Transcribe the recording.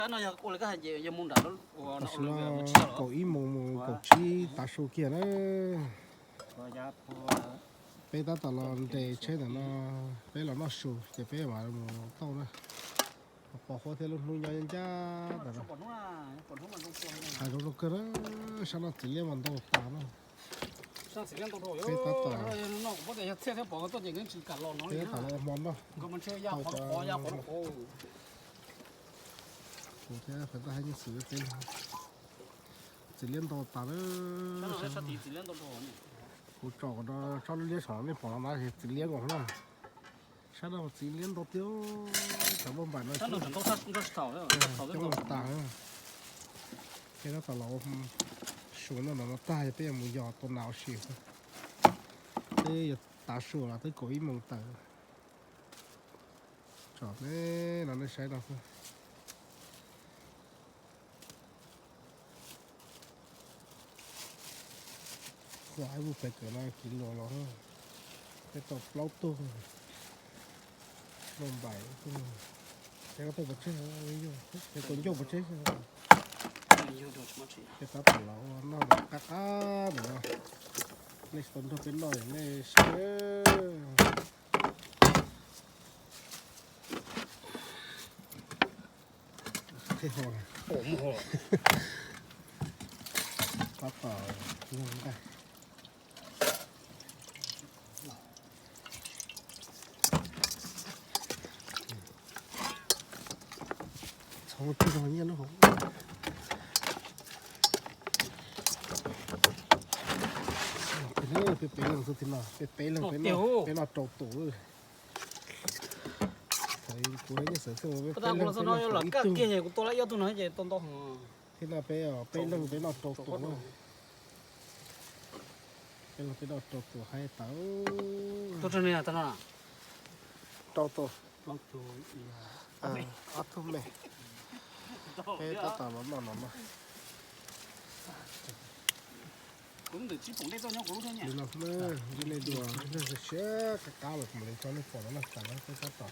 Tam sim no kaum ib moos mus kaum tsib tav su kiag na. Peb tab tom los nres tsheb ntawm no, peb los noj su ces peb mam mus tauj na. Pos huab thiab lub hnub nyob ncaj ntawm no. Hav zoov zoo kawg na, sab no txiv liab mas ntau tas na. Peb tab tom, peb tab tom los ua hmo noj. Kuv thiab Faiv Taj Hab Nyiaj Xwm peb txiv liab ntau tas na. Kuv tsom kom tsob liab liab saum no nej pom no na, txiv liab nkaus na. Sab no txiv liab ntau tiag, cov npauj npaim no coob tas. Peb tab tom los su no no tag peb yuav mus yos tua nas ua si. Peb yuav tav su los twb kaum ib moos tawm. Tsom ne, no nej saib no xwb. Xav ib lub pem kawm no kiv luas los, peb tau plaub tug npauj npaim, peb ob tug pov tseg, peb tus ncauj pov tseg. Peb tab tom los ua noj qab qab ntawm no. Nej tsis tau nrog peb noj nej saib. Tab tom nqaij. Txhoov tsis zog nyiaj lub hauv. Peb peb leeg xwb, peb peb leeg peb noj rau tus. Kuv nyiaj xwm xwb, peb peb leeg peb noj ib tug. Thiab no peb peb leeg peb noj rau tus. Peb leeg peb noj rau tus haib tawv. Rau tus, ob tug me. Peb tab tom los noj no na. Li no na, li nej dua, siab qab qab los kuv mam li tso nej pom no na, tam no peb tab tom